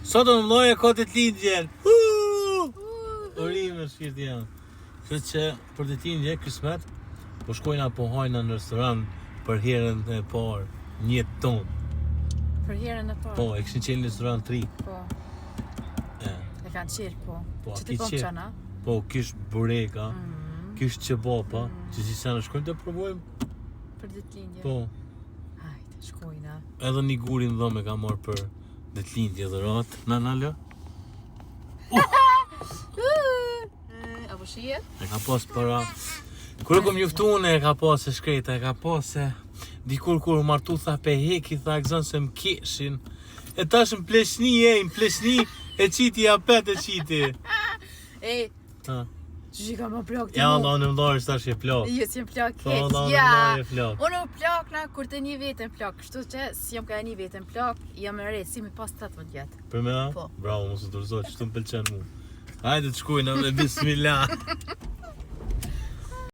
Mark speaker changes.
Speaker 1: Sot unë vllai e ka ditëlindjen. Uuu! Urime shpirti jem. Kështu që për ditëlindje kismet, po shkojna po hajna në restorant për herën e parë në jetë tonë.
Speaker 2: Për herën e parë.
Speaker 1: Po, e kishin qenë në restorant 3.
Speaker 2: Po.
Speaker 1: E.
Speaker 2: E kanë qelë, po.
Speaker 1: Po,
Speaker 2: Që
Speaker 1: a
Speaker 2: ti
Speaker 1: ki
Speaker 2: po
Speaker 1: qelë?
Speaker 2: qëna?
Speaker 1: Po, kish bureka,
Speaker 2: Mm.
Speaker 1: kish qebapa, që si sa në shkojmë të provojmë.
Speaker 2: Për ditëlindje.
Speaker 1: Po,
Speaker 2: Hajde, shkojna.
Speaker 1: edhe një gurin dhomë e ka marrë për ditëlindje dhuratë. Na na lë.
Speaker 2: A po shihet?
Speaker 1: E ka pas para Kur e kom njoftu unë e ka pas e shkreta, e ka pas se Dikur kur u martu tha pe heki, tha Gëzon se më keshin E tash më pleqni e, më pleqni e qiti apet e qiti
Speaker 2: E,
Speaker 1: Ha.
Speaker 2: që që ka më plak të
Speaker 1: Ja,
Speaker 2: mu?
Speaker 1: Allah, në më tash e plak
Speaker 2: Jo, si jam plak
Speaker 1: Po,
Speaker 2: hiç.
Speaker 1: Allah, në
Speaker 2: Ja.
Speaker 1: më e plak
Speaker 2: Unë u plak na kur të një vetën plak, kështu që si jam ka një vetën plak, jam e re, si mi pas 18 vjet.
Speaker 1: Për me, a?
Speaker 2: Po.
Speaker 1: Bravo, mos u dorëzo, që të më pëlqen mu Hajde të shkujna me bismillah.